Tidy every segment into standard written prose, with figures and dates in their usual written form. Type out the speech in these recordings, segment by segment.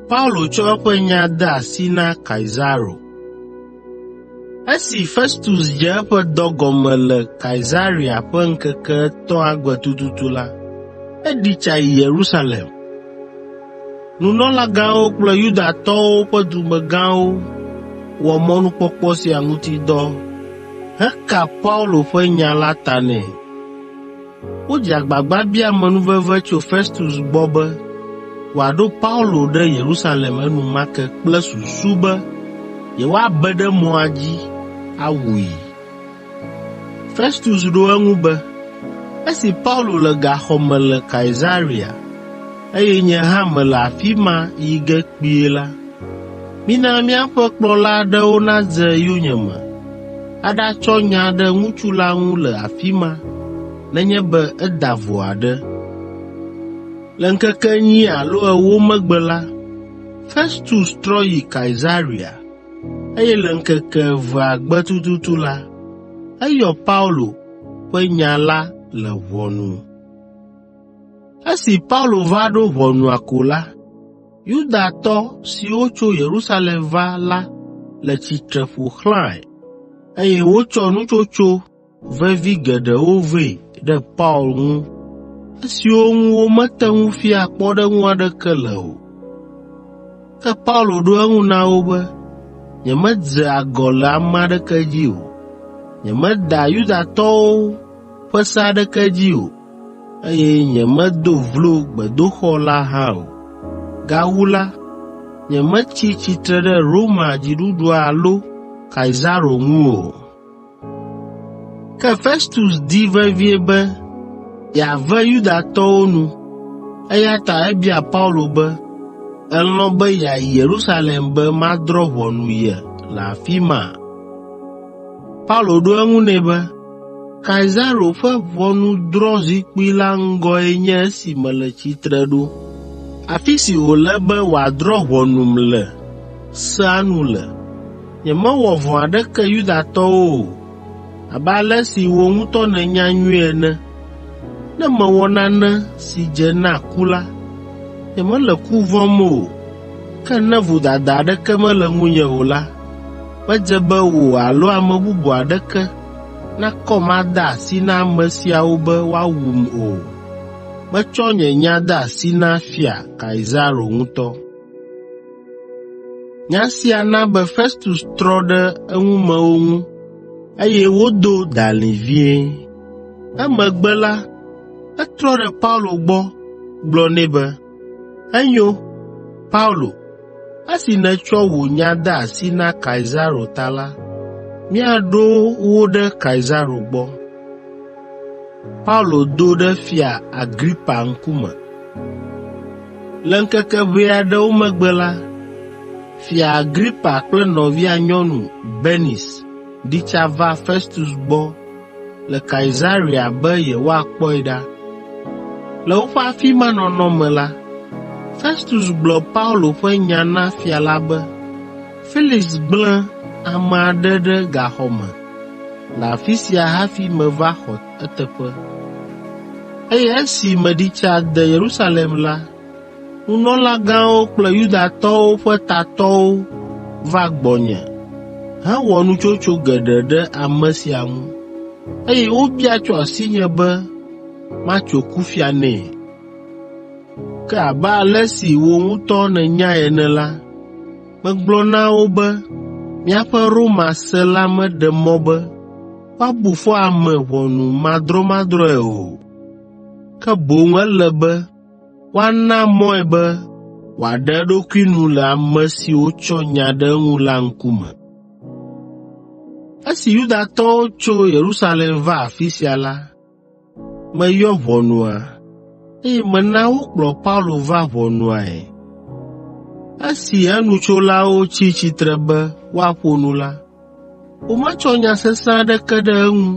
Paulo tsɔ eƒe nya de asi na Kaisaro. Esi Festus dze eƒe dɔ gɔme le Kaesarea ƒe ŋkeke etɔ̃a gbe tututu la, eɖi tsa yi Yerusalem. Nunɔlagãwo kple Yudatɔwo ƒe dumegãwo wɔ mɔnukpɔkpɔ sia ŋuti dɔ heka Paulo ƒe nya la ta nɛ. Wodze agbagba bia amenuveve tso Festus gbɔ be wòaɖo Paulo ɖe Yerusalem enumake kple susu be yewoabe ɖe mɔa dzi awui. Festus ɖo eŋu be, “Esi Paulo le gaxɔ me le Kaesarea, eye nye hã mele afi ma yi ge kpuie la, mina míaƒe kplɔla aɖewo nadze yonyeme aɖatsɔ nya ɖe ŋutsu la ŋu le afi ma nenye be eda vo aɖe.” Le ŋkeke enyi alo ewo megbe la, Festus trɔ yi Kaesarea, eye le ŋkeke evea gbe tututu la, eyɔ Paulo ƒe nya la le ʋɔnu. Esi Paulo va ɖo ʋɔnua ko la, Yudatɔ siwo tso Yerusalem va la le tsitre ƒo xlãe, eye wotsɔ nutsotso vevi geɖewo vɛ ɖe Paul ŋu, esiwo ŋu womete ŋu fia kpɔɖeŋu aɖeke le o. Ke Paulo ɖo eŋu na wo be, “Nyemedze agɔ le ame aɖeke dzi o. Nyemeda Yudatɔwo ƒe se aɖeke dzi o, eye nyemedo vlo gbedoxɔ la hã o. Gawu la, nyemetsi tsitre ɖe Roma dziɖuɖua alo Kaisaro ŋu o.” Ke Festus di vevie be yeave Yudatɔwo nu, eya ta ebia Paulo be, “Èlɔ̃ be yeayi Yerusalem be madrɔ̃ ʋɔnu ye le afi ma?” Paulo ɖo eŋu nɛ be, “Kaisaro ƒe ʋɔnudrɔ̃zikpui la ŋgɔe nye esi mele tsitre ɖo, afi si wòle be wòadrɔ̃ ʋɔnum le sea nu le. Nyemewɔ vɔ̃ aɖeke Yudatɔwo o, abe ale si wò ŋutɔ nènya nyuie ene. Ne mewɔ nane si dze na ku la, nyemele ku vɔ̃m o, ke ne vodada aɖeke mele ŋunye o la, medze be wò alo ame bubu aɖeke nakɔm ade asi na ame siawo be woawum o. Metsɔ nye nya de asi na Fia Kaisaro ŋutɔ.” Nya sia na be Festus trɔ ɖe eŋumewo ŋu, eye wodo dalĩ vie. Emegbe la, etrɔ ɖe Paulo gbɔ gblɔ nɛ be, “Enyo, Paulo, esi nètsɔ wò nya de asi na Kaisaro ta la, míaɖo wo ɖe Kaisaro gbɔ.” Paulo do ɖe Fia Agripa ŋkume. Le ŋkeke ʋɛ aɖewo megbe la, Fia Agripa kple nɔvia nyɔnu Bernice ɖi tsa va Festus gbɔ le Kaesarea be yewoakpɔe ɖa. Le woƒe afi ma nɔnɔ me la, Festus gblɔ Paulo ƒe nya na fia la be, “Felix gblẽ ame aɖe ɖe gaxɔ me le afi sia hafi meva xɔ eteƒe. Eye esi meɖi tsa de Yerusalem la, nunɔlagãwo kple Yudatɔwo ƒe tatɔwo va gbɔnye hewɔ nutsotso geɖe ɖe ame sia ŋu, eye wobia tso asinye be matso kufia nɛ. Ke abe ale si wò ŋutɔ nènyae ene la, megblɔ na wo be míaƒe Roma se la meɖe mɔ be woabu fɔ ame ʋɔnumadrɔmadrɔ̃e o, ke boŋ ele be woana mɔe be wòaɖe eɖokui nu le ame siwo tsɔ nya ɖe eŋu la ŋkume. Esi Yudatɔwo tso Yerusalem va afi sia la, meyɔ ʋɔnua, eye mena wokplɔ Paulo va ʋɔnuae. Esi enutsolawo tsi tsitre be woaƒo nu la, Wometsɔ nya sesẽ aɖeke ɖe eŋu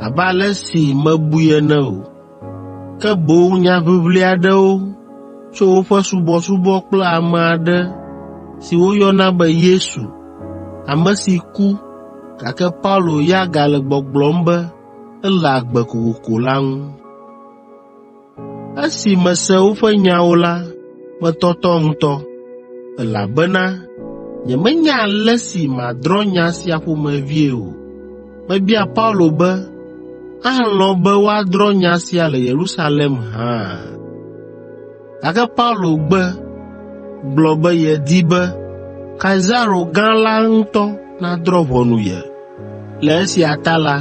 abe ale si mebui ene o, ke boŋ nyaʋiʋli aɖewo tso woƒe subɔsubɔ kple ame aɖe si woyɔna be Yesu, ame si ku, gake Paulo ya gale gbɔgblɔm be ele agbe kokoko la ŋu. Esi mese woƒe nyawo la, metɔtɔ ŋutɔ, elabena nyemenya ale si madrɔ̃ nya sia ƒomevie o. Mebia Paulo be alɔ̃ be woadrɔ̃ nya sia le Yerusalem hã. Gake Paulo gbe, gblɔ be yedi be Kaisaro gã la ŋutɔ nadrɔ̃ ʋɔnu ye. Le esia ta la,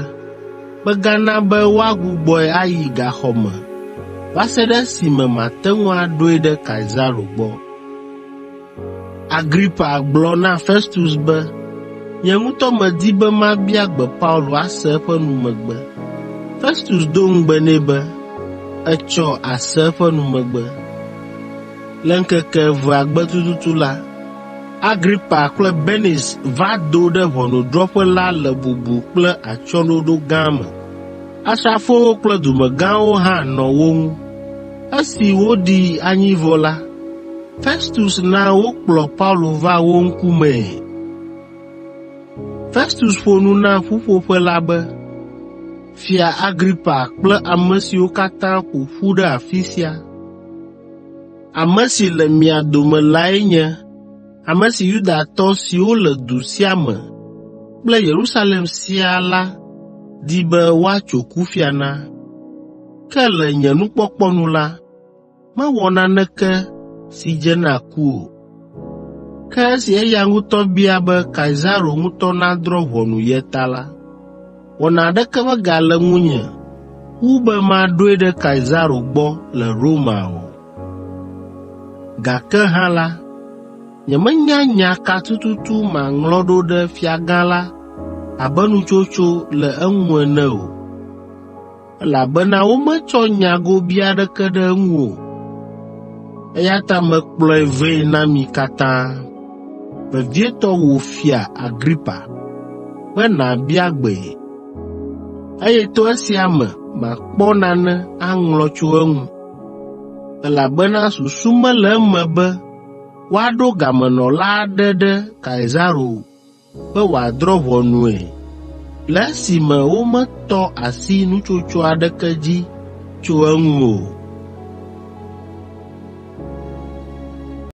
megana be woagbugbɔe ayi gaxɔ me va se ɖe esime mate ŋu aɖoe ɖe Kaisaro gbɔ.” Agripa gblɔ na Festus be, “Nye ŋutɔ medi be mabia gbe Paulo ase eƒe numegbe.” Festus do ŋugbe nɛ be, “Etsɔ àse eƒe numegbe.” Le ŋkeke evea gbe tututu la, Agripa kple Benis va do ɖe ʋɔnudrɔ̃ƒe la le bubu kple atsyɔ̃ɖoɖo gã me. Asrafowo kple dumegãwo hã nɔ wo ŋu. Esi woɖi anyi vɔ la, Festus na wokplɔ Paulo va wo ŋkumee. Festus ƒo nu na ƒuƒoƒe la be, “Fia Agripa kple ame siwo katã ƒo ƒu ɖe afi sia, ame si le mia dome lae nye ame si Yudatɔ siwo le du sia me kple Yerusalem siaa la di be woatso kufia na. Ke le nye nukpɔkpɔ nu la, mewɔ naneke si dze na ku o. Ke esi eya ŋutɔ bia be Kaisaro ŋutɔ nadrɔ̃ ʋɔnu ye ta la, wɔna aɖeke megale ŋunye wu be maɖoe ɖe Kaisaro gbɔ le Roma o. Gake hã la, nyemenya nya ka tututu maŋlɔ ɖo ɖe fiagã la abe nutsotso le eŋu ene o, elabena wometsɔ nya gobii aɖeke ɖe eŋu o, eya ta mekplɔe vɛ na mi katã, vevietɔ wò Fia Agripa, be nàbia gbee, eye to esia me makpɔ nane aŋlɔ tso eŋu, elabena susu mele eme be woaɖo gamenɔla aɖe ɖe Kaisaro be wòadrɔ̃ ʋɔnue le esime wometɔ asi nutsotso aɖeke dzi tso eŋu o.”